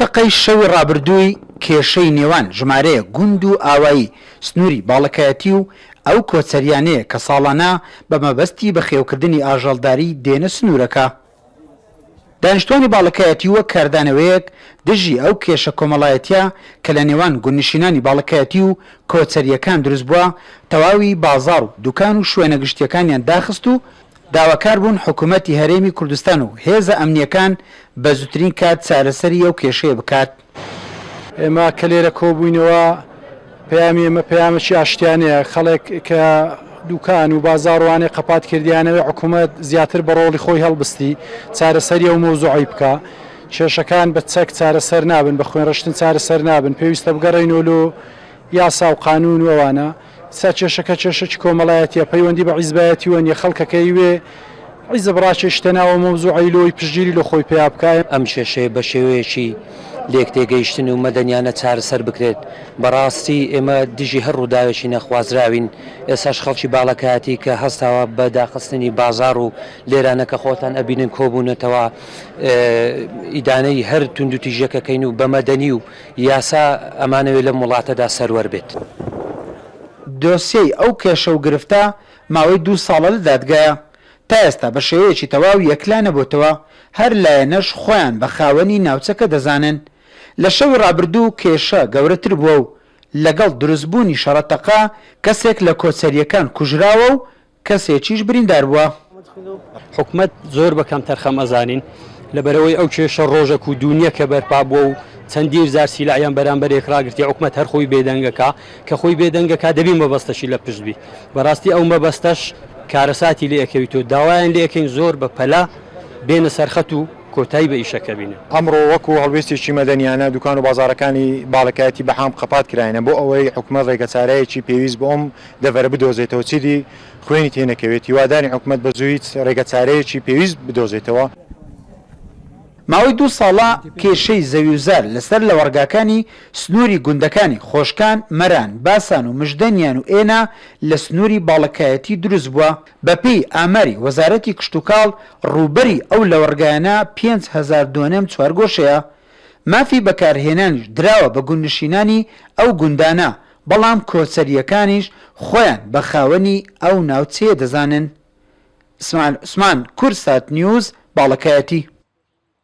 شەڕەتەقەی شەوی ڕابردووی کێشەی نێوان ژمارەیەک گوند و ئاوایی سنووری باڵەکایەتی و ئەو کۆچەریانەیە کە ساڵانە بە مەبەستی بەخێوکردنی ئاژەڵداری دێنە سنوورەکە. دانیشتوانی باڵەکایەتی وەک کاردانەوەیەک دژی ئەو کێشە کۆمەڵایەتیە کە لە نێوان گوندنشینانی باڵەکایەتی و کۆچەرییەکان دروستبووە، تەواوی بازاڕ و دوکان و شوێنە گشتییەکانیان داخست و داواکار بوون حکومەتی هەرێمی کوردستان و هێزە ئەمنییەکان بە زووترین کات چارەسەری ئەو کێشەیە بکات. ئێمە کە لێرە کۆبووینەوە پەیامی ئێمە پەیامێکی ئاشتیانەیە، خەڵک کە دوکان و بازاڕ وانەی قەپات کردیانەوێ حکومەت زیاتر بە ڕۆڵی خۆی هەڵبستی چارەسەری ئەو مەوزوعەی بکا. کێشەکان بە چەک چارەسەر نابن، بە خوێنڕشتن چارەسەر نابن، پێویستە بگەڕێینەوە لۆ یاسا و قانوون و ئەوانە. سا کێشەکە کێشەکی کۆمەڵایەتیە پەیوەندی بە عیزبایەتیوە نیە خەڵکەکەی وێ عیزب ڕاکێشیتە ناو ئەو مەوزوعەی لۆی پشتگیری لۆ خۆی پەیا بکا. ئەم کێشەیە بە شێوەیەکی لێکتێگەیشتن و مەدەنیانە چارەسەر بکرێت. بەڕاستی ئێمە دژی هەر ڕووداوێکی نەخوازراوین، ئێستاش خەڵکی باڵەکایەتی کە هەستاوە بە داخستنی بازاڕ و لێرانە کە خۆتان ئەبینن کۆبوونەتەوە ئیدانەی هەر توندوتیژیەک ئەکەین و بە مەدەنی و یاسا ئەمانەوێ لەم وڵاتەدا سەروەر بێت. دۆسیەی ئەو کێشە و گرفتە ماوەی دوو ساڵە لە دادگایە، تا ئێستا بە شێوەیەکی تەواو یەکلا نەبۆتەوە، هەر لایەنەش خۆیان بە خاوەنی ناوچەکە دەزانن. لە شەوی ڕابردوو کێشە گەورەتر بووە و لەگەڵ دروستبوونی شەڕەتەقە کەسێک لە کۆچەرییەکان کوژراوە و کەسێکیش بریندار بووە. حکومەت زۆر بە کەمتەرخەم ئەزانین لەبەرئەوەی ئەو کێشە ڕۆژەک و دوو نیە کە بەرپا بووە و چەندین جار سیلاحیان بەرامبەر یەک ڕاگرتیە حکومەت هەر خۆی بێدەنگەکا کە خۆی بێدەنگەکا دەبی مەبەستەشی لە پشت بی بەڕاستی ئەو مەبەستەش کارەساتی لێ ئەکەویتەوە داوایان لێ ئەکەین زۆر بە پەلە بێنە سەرخەت و کۆتایی بە ئیشەکە بینن. ئەمڕۆ وەکو هەڵوێستێکی مەدەنیانە دوکان و بازاڕەکانی باڵەکایەتی بەحام قەپات کراینە بۆ ئەوەی حکومەت ڕێگەچارەیەکی پێویست بۆ ئەم دەڤەرە بدۆزێتەوە چیدی خوێنی تێنەکەوێت، هیوادارین حکومەت بە زوویی ڕێگەچارەیەکی پێویست بدۆزێتەوە. ماوەی دوو ساڵە کێشەی زەویوزار لەسەر لەوەڕگاکانی سنووری گوندەکانی خۆشکان، مەران، باسان و مژدەنیان و ئێنا لە سنووری باڵەکایەتی دروستبووە، بەپێی ئاماری وەزارەتی کشتوکاڵ ڕووبەری ئەو لەوەڕگایانە 5000 دۆنم چوارگۆشەیە. مافی بەکارهێنانیش دراوە بە گوندنشینانی ئەو گوندانە، بەڵام کۆچەرییەکانیش خۆیان بە خاوەنی ئەو ناوچەیە دەزانن. ئیسماعیل عوسمان، کوردسات نیوز، باڵەکایەتی.